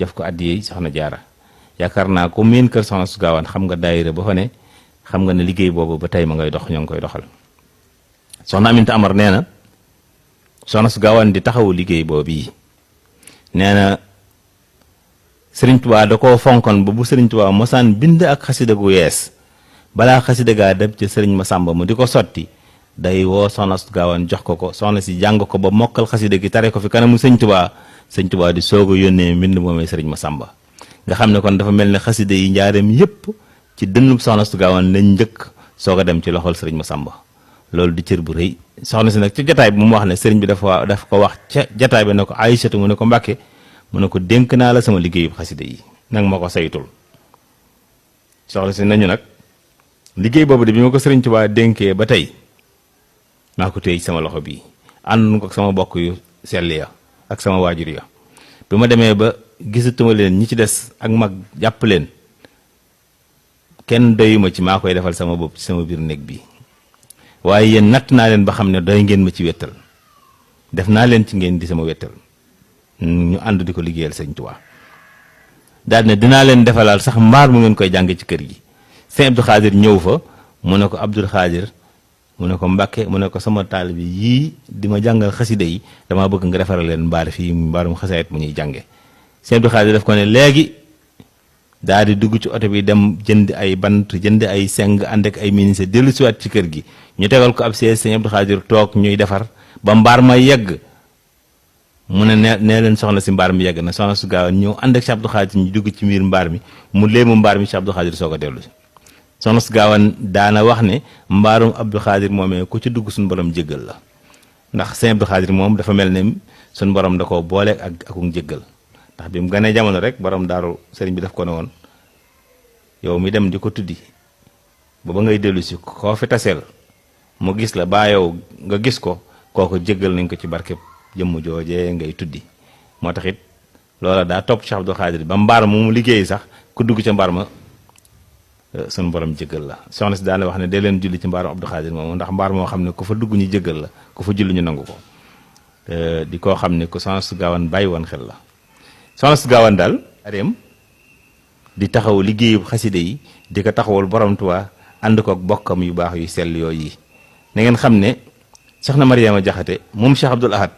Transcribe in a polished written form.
def ko addiye soxna jaara yaakaar naa ko miin kër soxna su gaawaan xam nga daayira ba fa ne xam nga ne liggéey boobu ba tey ma ngay dox ñoo ngi koy doxal soxna Aminta Amar nee na soxna su gaawaan di taxawu liggéey boobu yi nee na Sëriñ Tuubaa da koo fonkoon ba bu Sëriñ Tuubaa mosaan bind ak xasida gu yees balaa xasida gaa dem ci Sëriñ Masamba mu di ko sotti day woo soxna su gaawaan jox ko soxna si jàng ko ba mokkal xasida gi tare ko fi kanamu Sëriñ Tuubaa di soog a yónnee mbind moomee Sëriñ Masamba nga xam ne kon dafa mel ne xasida yi njaareem yépp ci dënnub soxna su gaawaan lañ njëkk soog a dem ci loxol Sëriñ Masamba loolu di cër bu rëy soxna si nag ci jataay bi mu wax ne sëriñ bi daf ko wax ca jataay bi ne ko Aysatu mu ne ko Mbàkke mu ne ko dénk naa la sama liggéeyu xasida yi nag ma ko saytul soxna si nañu nag liggéey boobu de bi ma ko Sëriñ Tuubaa dénkee ba tey maa ko téye ci sama loxo bii àndoon ko ak sama bokk yu sell ya ak sama waajur ya bi ma demee ba gisatuma leen ñi ci des ak mag jàpp leen kenn doyuma ci maa koy defal sama bopp ci sama biir néeg bi waaye yéen natt naa leen ba xam ne doy ngeen ma ci wettal def naa leen ci ngeen di sama wettal ñu ànd di ko liggéeyal Sëriñ Tuubaa daal ne dinaa leen defalal sax mbaar mu ngeen koy jànge ci kër gi sëñ Abdou Khadir ñëw fa mu ne ko Abdou Khadir mu ne ko Mbàkke mu ne ko sama taal bi yii di ma jàngal xasida yi damaa bëgg nga defaral leen mbaar fii mbaarum xasaayit mu ñuy jànge sëñ Abdou Khadir daf ko ne léegi daal di dugg ci oto bi dem jënd ay bant jënd ay seng ànd ak ay ministre dellu siwaat ci kër gi ñu tegal ko ab siège sëñ Abdou Khadir toog ñuy defar ba mbaar ma yegg mu ne nee leen soxna si mbaar mi yegg na soxna su gaaw ñëw ànd ak Cheikh Abdou Khadir ñu dugg ci miir mbaar mi mu léemu mbaar mi Cheikh Abdou Khadir soo ko dellu si soxna su gaawan daana wax ne mbaarum Abdou Khadir moomee ku ci dugg suñu borom jéggal la ndax sëñ Abdou Khadir moom dafa mel ne suñu borom da koo booleeg akum jéggal ndax bi mu ganee jamono rek borom daaru sëriñ bi daf ko ne woon yow mi dem di ko tuddi ba ngay dellu si koo fi taseel mu gis la baa yow nga gis ko kooku jéggal nañ ko ci barkeb jëmm joojee ngay tuddi moo tax it loola daa topp Cheikh Abdou Khadir ba mbaar mu liggéey sax ku dugg ca mbaar ma sunu borom jéggal la soxna si daana wax ne dee leen julli ci mbaarum Abdou Khadir moomu ndax mbaar moo xam ne ku fa dugg ñu jéggal la ku fa julli ñu nangu ko di koo xam ne ku soxna su gaawan bàyyi woon xel la soxna su gaawan daal areem di taxaw liggéeyu xaside yi di ko taxawul borom Tuubaa ànd ko ak bokkam yu baax yu sell yooyu yi na ngeen xam ne soxna Mariama Jaxate moom Cheikh Abdoul Ahad